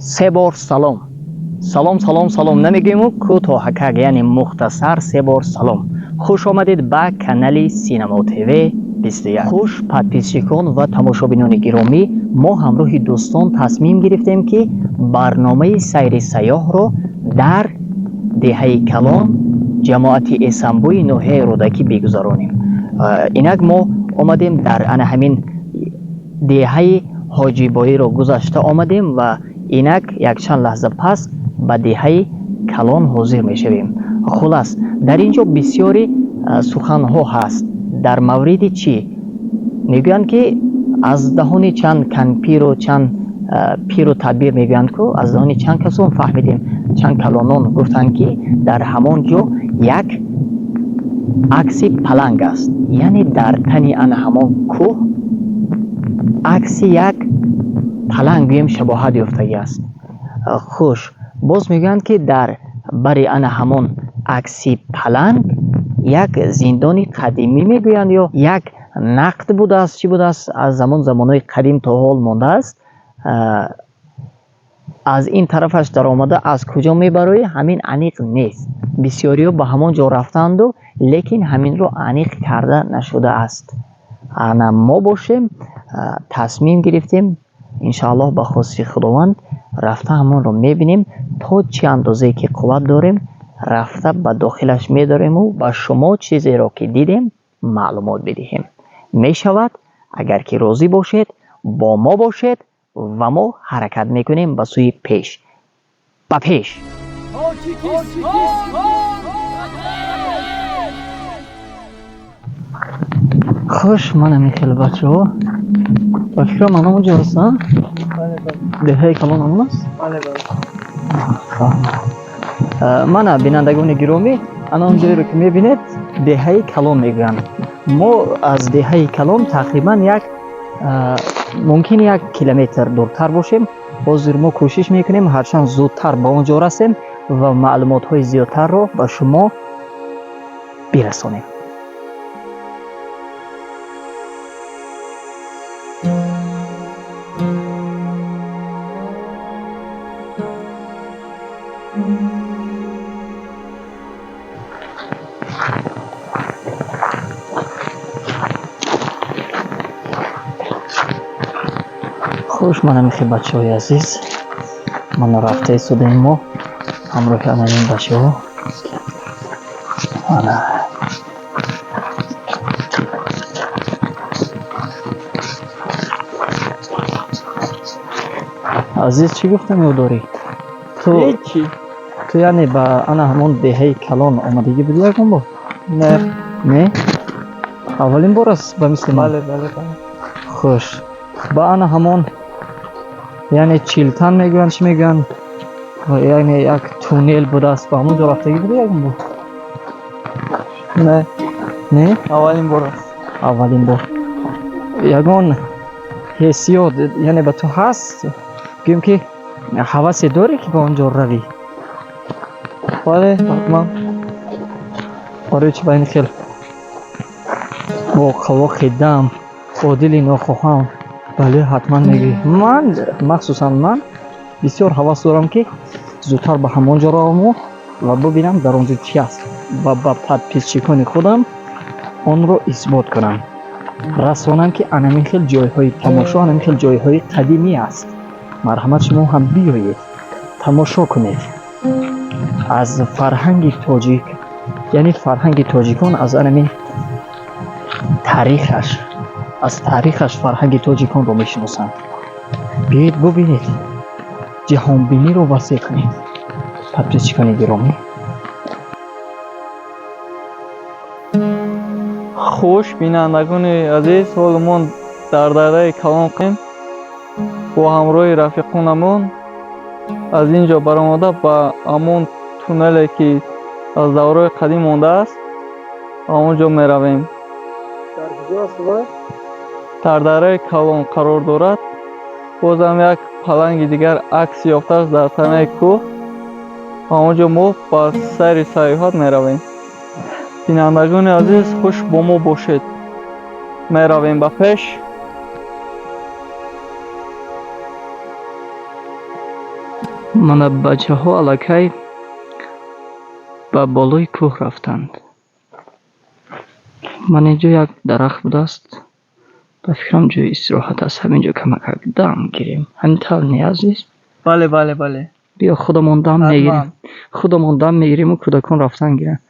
Се бор салом, салом, салом, салом намегӯему, кӯтоҳакак, яъне мухтасар се бор салом. Хуш омадед ба канали Синемо ТВ 21. Хуш, подписчикон ва тамошобинони гиромӣ, мо ҳамроҳи дӯстон тасмим гирифтем, ки барномаи сайри сайёҳро дар деҳаи Калон, ҷамоати Эсамбуи ноҳияи Рӯдакӣ бигузаронем. Инак мо омадем, дар ана ҳамин деҳаи Ҳоҷибоиро гузашта омадем ва инак якчанд лаҳза пас ба деҳаи Калон ҳозир мешавем. Хулас, дар ин ҷо бисёри суханҳо ҳаст. Дар мавриди чӣ мегӯянд, ки аз даҳони чанд кампиру чанд пиру тадбир мегӯянд, ку аз даҳони чанд касон фаҳмидем, чанд калонон гуфтанд, ки дар ҳамон ҷо як акси паланг аст, яъне дар тани ана ҳамон кӯҳ акси як паланг гӯем шабоҳат ёфтагӣ аст. Хуш, боз мегӯянд, ки дар бари ана ҳамон акси паланг як зиндони қадимӣ мегӯянд ё як нақд будааст, чӣ будааст, аз замонҳои қадим то ҳол мондааст. Аз ин тарафаш даромада аз куҷо мебароӣ, ҳамин аниқ нест. Бисёриҳо ба ҳамон ҷо рафтанду, лекин ҳаминро аниқ карда нашудааст. Ана мо бошем, тасмим гирифтем, иншоаллоҳ, ба хости Худованд рафта ҳамонро мебинем. То чӣ андозае ки қувват дорем, рафта ба дохилаш медорему ба шумо чизеро ки дидем маълумот бидиҳем. Мешавад, агар ки розӣ бошед, бо мо бошед ва мо ҳаракат мекунем ба сӯи пеш, ба пеш. Хуш, ман ҳамин хел, бачаҳо, ба фикрам ана онҷо аст, деҳаи Калон ҳамон аст. Мана, бинандагони гиромӣ, ана он ҷойеро ки мебинед, деҳаи Калон мегӯянд. Мо аз деҳаи Калон тақрибан як, мумкин, 1 километр дуртар бошем. Ҳозир мо кӯшиш мекунем ҳарчанд зудтар ба он ҷо расем ва маълумотҳои зиёдтарро ба шумо бирасонем. Хуш, мана михе, бачаҳои азиз, мана рафта истодаем мо ҳамроҳи ана ин бачаҳо. Ана, азиз, чӣ гуфтам ё дорӣ ту? Ҳечи. Ту яъне ба ана ҳамон деҳаи Калон омадагӣ будӣ ягон бор? Не. Не, аввалин бор аст ба мисли ман? Бале. Хуш, ба ана ҳамон, яъне Чилтан мегӯянд, чӣ мегӯянд, яъне як туннел будааст, ба ҳамон ҷо рафтагӣ будӣ ягон бор? Не. Не? Аввалин бор аст. Аввалин бор. Ягон ҳиссиёт, яъне, ба ту ҳаст, гӯем ки ҳавасе дорӣ, ки ба он ҷо равӣ? Бале, ҳатман. Барои чӣ ба ин хел бо қавоқи дам, бо дили нохоҳам бале, ҳатман мегӯӣ? Ман махсусан, ман бисёр ҳавас дорам, ки зудтар ба ҳамон ҷо раваму ва бубинам, дар он ҷо чӣ аст, ва ба подписчикони худам онро исбот кунам, расонам, ки анамин хел ҷойҳои тамошо, анамин хел ҷойҳои қадимӣ аст. Марҳамат, шумо ҳам биёед, тамошо кунед. Аз фарҳанги тоҷик, яъне фарҳанги тоҷикон аз анамин таърихаш, аз таърихаш фарҳанги тоҷиконро мешиносанд. Биёед, бубинед, ҷаҳонбиниро васеъ кунед, подписчикони гиромӣ. Хуш, бинандагони азиз, ҳоло мо дар дараи Калон қем. Бо ҳамроҳи рафиқонамон аз ин ҷо баромада ба ҳамон туннеле, ки аз давраҳои қадим мондааст, ба он ҷо меравем. Дар дараи Калон қарор дорад. Бозам як паланги дигар акс ёфтааст дар танаи кӯҳ. Ба он ҷо мо ба сайри сайёҳат меравем. Бинандагони азиз, хуш бо мо бошед. Меравем ба пеш. Мана бачаҳо аллакай ба болои кӯҳ рафтанд. Ман инҷо як дарахт будааст. Ба фикрам, ҷои истироҳат аст. Ҳаминҷо камакак дам гирем. Ҳамин тавр не, азиз? Бале, бале, бале. Биё, худамон дам мегирем. Худамон дам мегириму кӯдакон рафтан гиранд.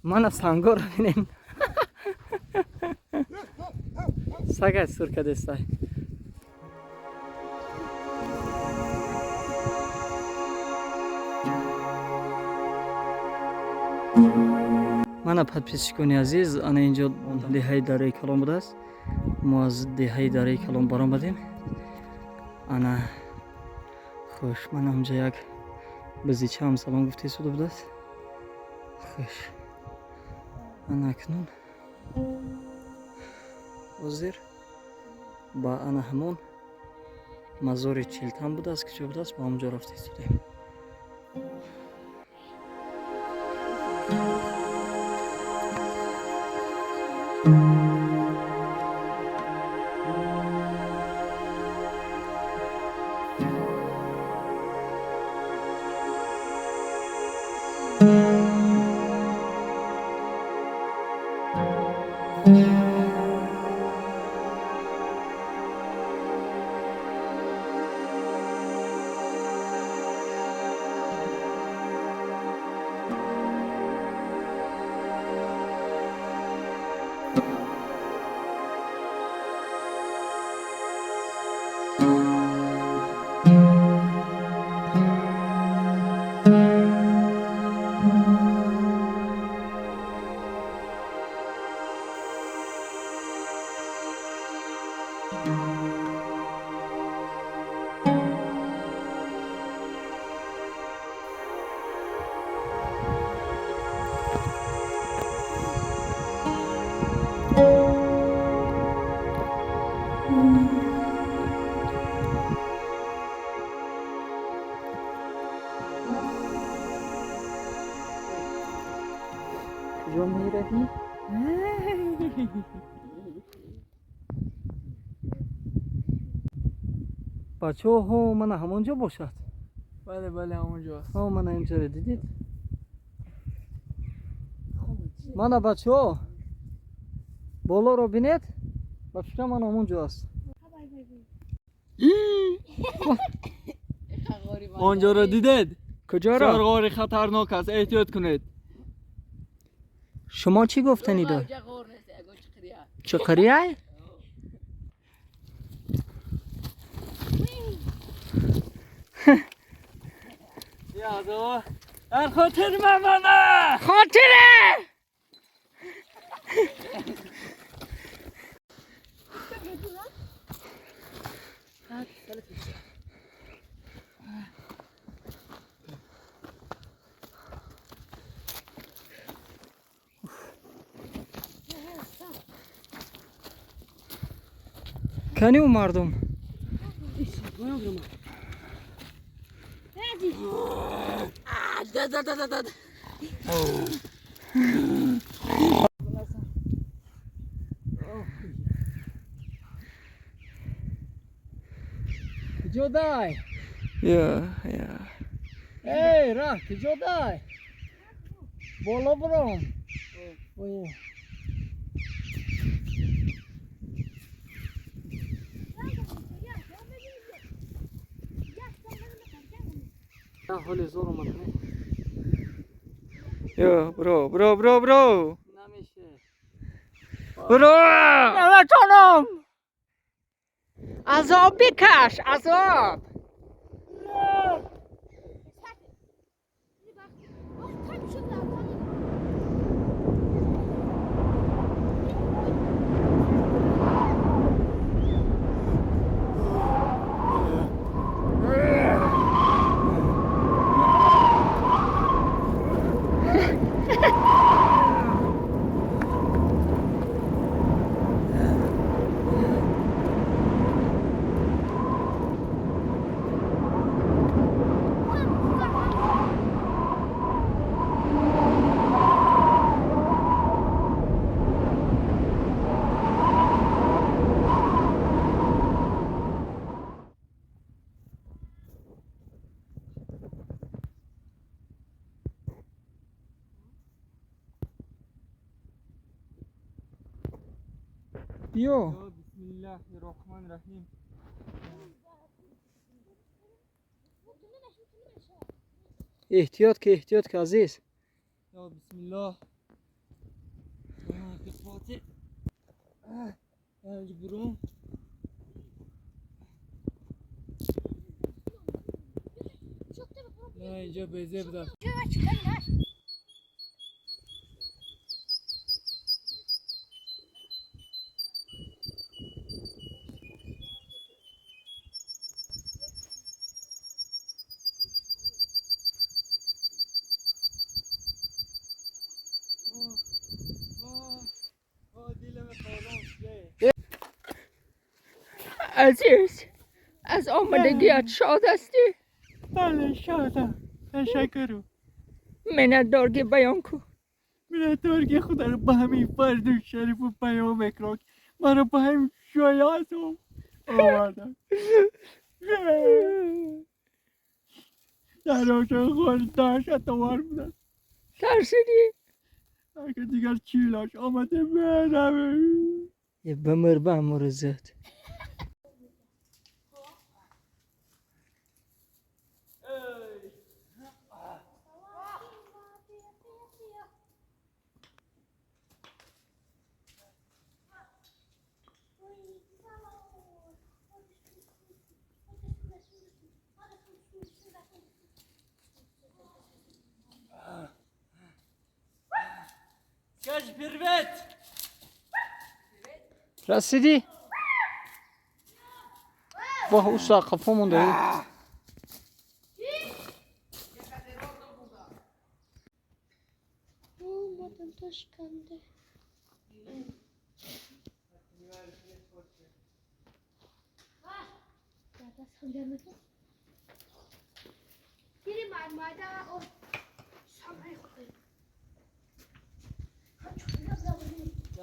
Мана сангоро бинем. Сагай сур кадестай. Мана, подписчикони азиз, ана инҷо деҳаи Дараи Калон будааст. Мо аз деҳаи Дараи Калон баромадем. Ана, хуш, мана ҳамҷа як бизичаам салом гуфта истода будааст. Хуш, ана акнун ҳозир ба ана ҳамон мазори Чилтан будааст, ки ҷо будааст, ба ҳамон ҷо рафта истодаем. Куҷо меравӣ? Бачаҳо, мана ҳамон ҷо бошад. Бале, бале, ҳамонҷо аст. Ҳо, мана инҷоро дидед? Мана, бачаҳо, болоро бинед, ба фикрам, мана ҳамон ҷо аст. Онҷоро дидед? Куҷоро? Бисёр ғори хатарнок аст, эҳтиёт кунед. Шумо чӣ гуфтанӣ дор? Чуқурия? Дар хотир мамона. Хотире. Кани ӯ мардум? Куҷо дай? Я, я. Эй, раҳ куҷо дай? Боло буром. Ой. Ҳоли зор омад. Ё, бро, бро, бро, бро. Намеше. Бро! Ватанам! Азоб бикаш, азоб! Биё. Бисмиллаҳи роҳмани раҳим. Эҳтиёт ки, эҳтиёт ки, азиз. Ё бисмиллоҳ. Қисмати. Бурум. На, инҷо безеб да. Азиз, аз омадагият шод ҳастӣ? Бале, шодам, ташаккур. Миннатдоргӣ баён кун. Миннатдорги худро ба ҳамин фарду шарифу паём мекунам, маро ба ҳамин ҷоятон оварданд. Дар ошон хор даҳшатовар буданд. Тарсидӣ? Ака, дигар чилаш омада меравем. Бимир ба амуризат. Скажи привет! Расидӣ? Воҳ, уса қафо монда. Омадам Тошканде.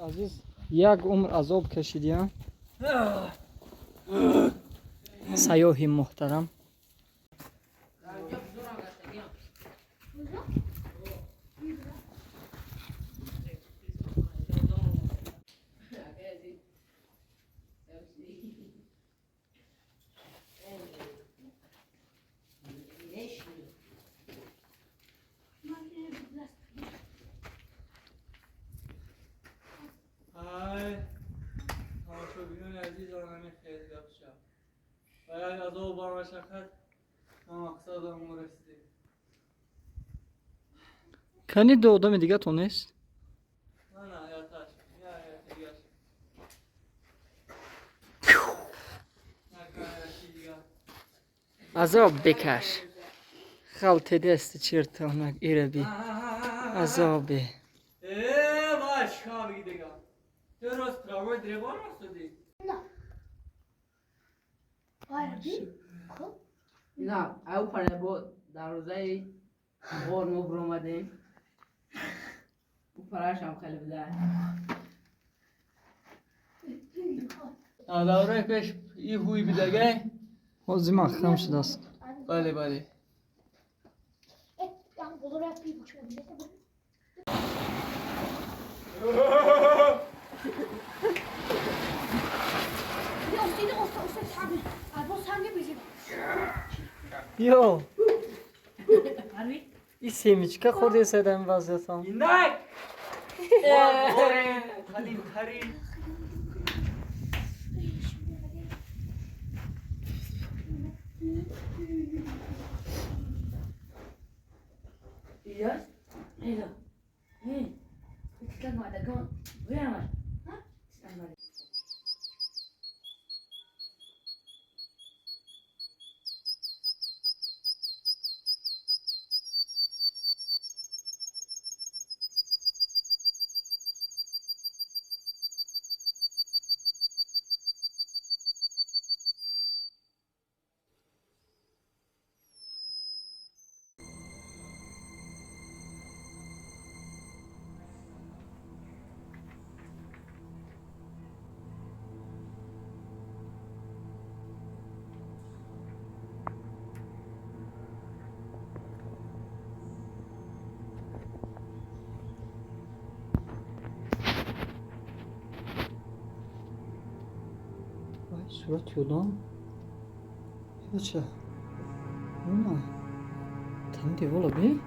Азиз, як умр азоб кашидӣ, а? Сайёҳи муҳтарам. Ай, тамошобинони азиз, ҳамин хеле гап шав. Ва як азоб ба машаққат ба мақсадамон расидем. Кани ду одами дигатон нест? Мана яташ, я ятигаш. Азоб бикаш. Халтидасти чертонак ираби. Азобе. Э, ваш хабги дига. Ту рост трамвай древон растуди? خب نه او پره بود دروازه غار ما برآمدیم. او پرش هم خیلی بده. Давраи пеш и ҳуй бидагай. Ҳозир маҳкам шудааст. Бале, бале. Yani olarak bir buçuk olacak. Ya seni olsa olsa sanki. Bu sanki bir şey. Ё. И семечка хӯрдесадан вазъиятам. Инак! Қадимтарин İlyas, Leyla, hey, تتكلم على كون وين ها؟ تتكلم. Сурати одам. Бача. Уна. Тани девола би?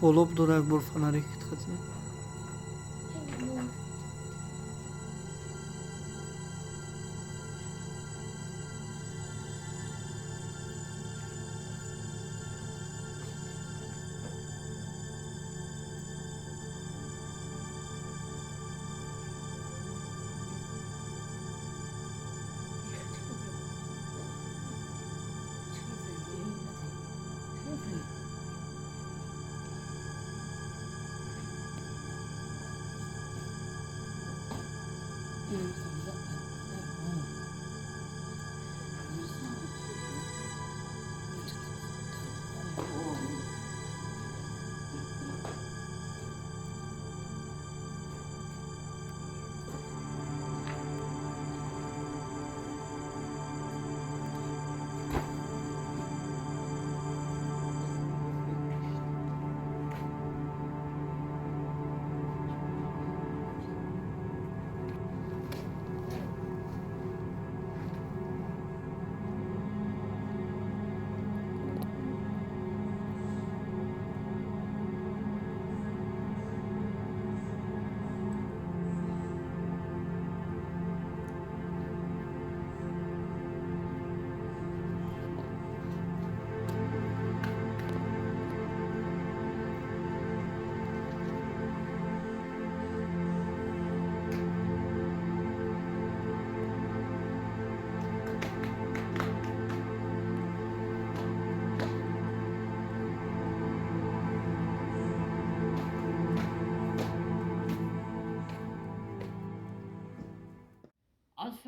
Боло дора як бор фонарик хатӣ.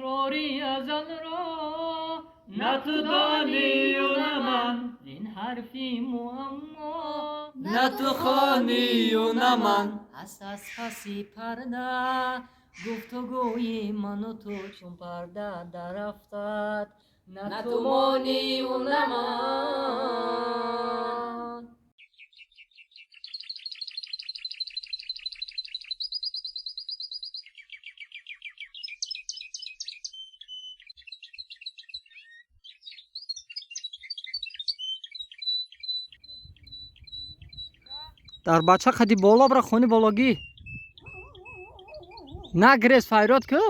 Асрори азалро на ту донию на ман, ин ҳарфи муаммо на ту хонию на ман. Аст аз паси парда гуфтугӯи ману ту, чун парда дарафтад, на ту монию на ман. Дар бача қади боло бира, хони бологӣ нагрез, файрод ку,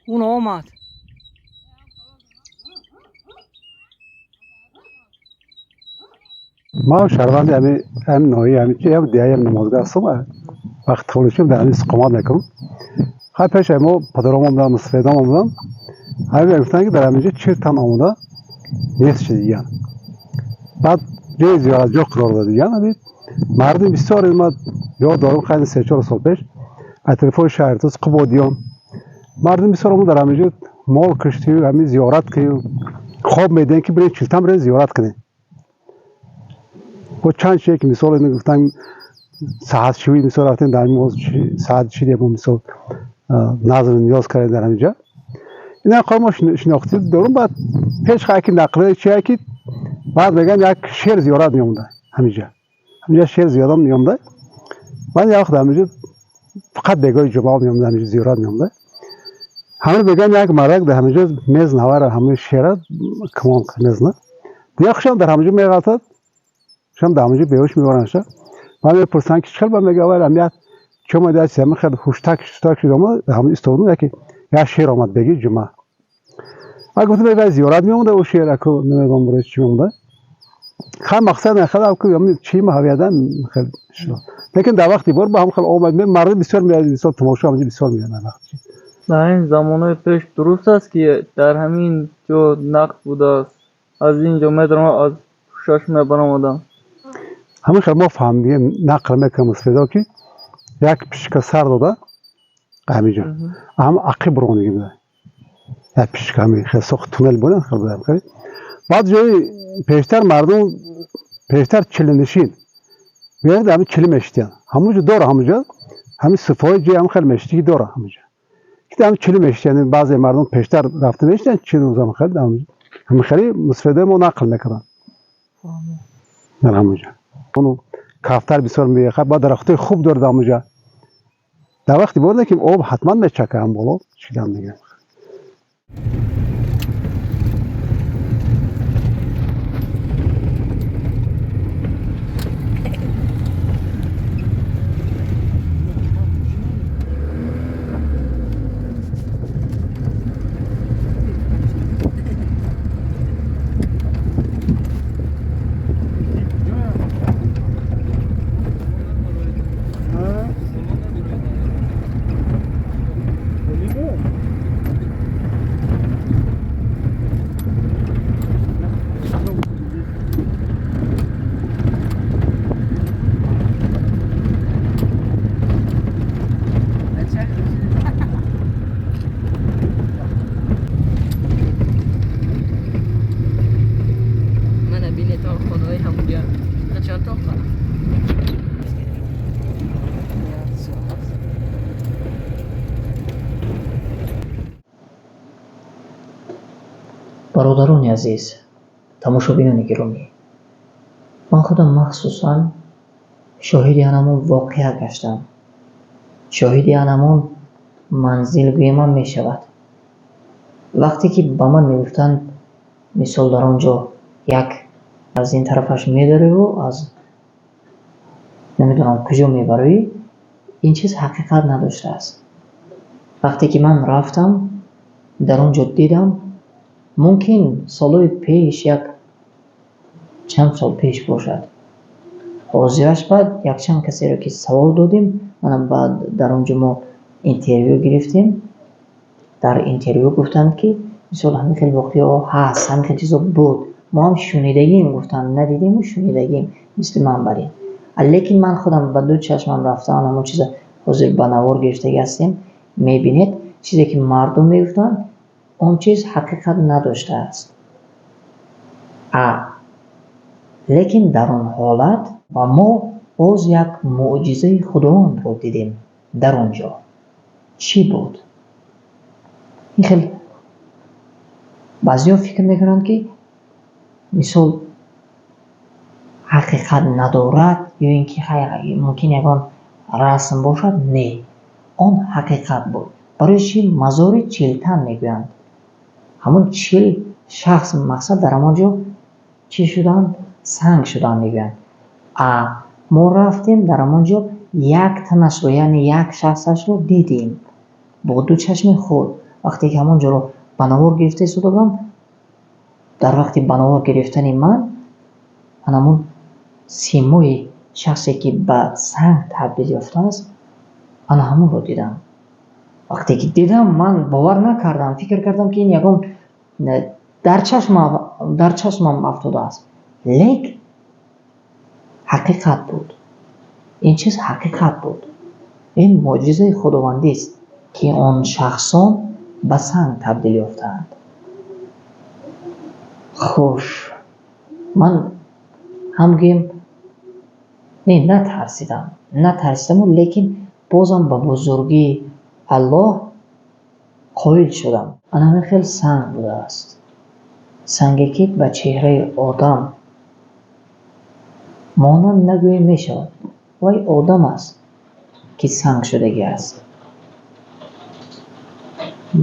он омад. Ман шаҳрванди ҳамин ноҳия, ҳамин чи ҳам деҳаи Намозгоҳ ҳастам. Вақти таваллуд шудам, дар ҳамин истиқомат мекунам. Хай, пеш мо падаром омаданд, мусафедам омаданд. Ҳамин гуфтанд, ки дар ҳаминҷо 40 тан омода нест шудиган. Баъд ҷои зиёратҷо қарор додиган. Ҳамин мардум бисёр омад, ёд дорам, хайли 3-4 сол пеш атрофҳои шаҳр Тус, Қубодиён, мардум бисёр омад, дар ҳаминҷо мол киштию, ҳамин зиёрат кию, хоб медиҳем, ки бирем чилтан, бирем зиёрат кунем. Бо чанд чие ки мисол гуфтан, саҳатшӯӣ, мисол рафтем дар ҳамин саҳат шидем, мисол назр ниёз кардем дар ҳаминҷа. Ина қои мо шинохтӣ дорум. Баъд пеш хай ки нақле чие ки баъд мегӯянд, як шер зиёрат меомада ҳаминҷа. Ҳаминҷа шер зиёрат меомада. Баъд як вақт ҳаминҷа фақат бегоҳи ҷумъа меомада, ҳаминҷа зиёрат меомада. Ҳамин мегӯянд, як мардак дар ҳаминҷа мезнавара, ҳамин шера камон мезна. Дигар хушам дар ҳаминҷа меғалтад, хушам дар ҳаминҷа беҳуш мебаранша. Ман мепурсанд, ки чӣ хел, ба мега, вай ҳамият чӣ омада, як ҳамин хел ҳуштак шуштак шуд, омад ҳамин истодум, яке як шер омад беги ҷумъа. Ма гуфтам, вай зиёрат меомада, ӯ шер аку намедонам барои чӣ меомада. Хай, мақсад нахел аку ҳамин чӣ маҳавиядан хел шуд. Лекин дар вақти бор ба ҳам хел омад, мардум бисёр меояд, бисёр тамошо ҳаминҷа бисёр меояд дар вақти. Дар ин замонҳои пеш дуруст аст, ки дар ҳамин ҷо нақд будааст, аз ин ҷо медаромад, аз пушташ мебаромаданд? Ҳамин хел мо фаҳмидем, нақл мекунам мусафедо, ки як пишка сар дода ҳаминҷо, ҳам ақиб буронигӣ буда. Як пишка ҳамин хел сохт, туннел буда, хел буда. Баъд ҷои пештар мардум пештар чилинишин меомад, ҳамин чили мешитиянд. Ҳамонҷо дора, ҳамонҷо ҳамин суфҳои ҷои ҳамин хел мешитигӣ дора ҳамонҷо. Ки ҳамин чили мешитиянд, баъзе мардум пештар рафта мешитиянд, чил рӯз ҳамин хел, ҳамин хели мусафедои мо нақл мекарданд дар ҳамонҷо. Ону кафтар бисёр меяхад, баъд дарахтои хуб дорад ҳамонҷо. Дар вақти борда ки об ҳатман мечака ҳам боло, чидан мегирам. Мана бинед, хонаҳои ҳамунҷа чанд тоқа. Бародарони азиз, тамошобинони гиромӣ, ман худам махсусан шоҳиди анамон воқеа гаштам, шоҳиди анамон манзил гӯемам мешавад. Вақте ки ба ман мегуфтанд, мисол, дар он ҷо як аз ин тарафаш медариву аз намедонам куҷо мебароӣ, ин чиз ҳақиқат надоштааст. Вақте ки ман рафтам, дар он ҷо дидам, мумкин солҳои пеш, як чанд сол пеш бошад. Ҳозираш баъд якчанд касеро ки савол додем, мана баъд дар он ҷо мо интервю гирифтем, дар интервю гуфтанд, ки мисол ҳамин хел воқеаҳо ҳаст, ҳамин хел чизо буд, мо ҳам шунидагим, гуфтанд, надидему шунидагим, мисли ман барин. Лекин ман худам ба ду чашмам рафтам, ҳамон чиза ҳозир ба навор гирифтагӣ ҳастем, мебинед. Чизе ки мардум мегуфтанд, он чиз ҳақиқат надоштааст. Лекин дар он ҳолат ва мо боз як мӯъҷизаи Худовандро дидем дар он ҷо. Чӣ буд? Ин хел баъзеҳо фикр мекунанд, ки мисол ҳақиқат надорад ё ин ки мумкин ягон расм бошад. Не, он ҳақиқат буд. Барои чӣ мазори чилтан мегӯянд? Ҳамон 40 шахс мақсад дар ҳамон ҷо чӣ шуданд? Санг шуданд мегӯянд. Мо рафтем дар ҳамон ҷо як танашро, яъне як шахсашро дидем бо ду чашми худ. Вақте ки ҳамон ҷоро ба навор гирифта истода будам, дар вақти ба навор гирифтани ман ҳамон симои шахсе ки ба санг табдил ёфтааст, ана ҳамонро дидам. Вақте ки дидам, ман бовар накардам, фикр кардам, ки ин ягон дар чашмам афтодааст. Лек ҳақиқат буд. Ин чиз ҳақиқат буд. Ин мӯъҷизаи худовандист, ки он шахсон ба санг табдил ёфтаанд. Хуш, ман ҳам гӯем, не, натарсидам, натарсидаму, лекин бозам ба бузургии Аллоҳ қоил шудам. Ана ҳамин хел санг будааст. Санге ки ба чеҳраи одам монанд нагӯем мешавад. Вай одам аст, ки санг шудагӣ аст.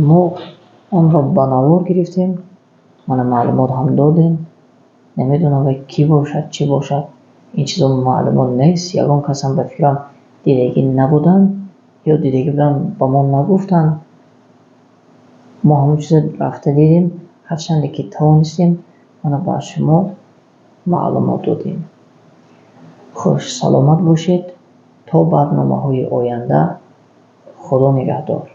Мо онро ба навор гирифтем, мана маълумот ҳам додем. Намедонам, вай кӣ бошад, чӣ бошад, ин чизо маълумот нест. Ягон касам ба фикрам дидагӣ набуданд ё дидагӣ буданд, ба мо нагуфтанд. Мо ҳамон чизо рафта дидем, ҳарчанде ки тавонистем, мана ба шумо маълумот додем. Хуш, саломат бошед, то барномаҳои оянда. Худо нигаҳдор.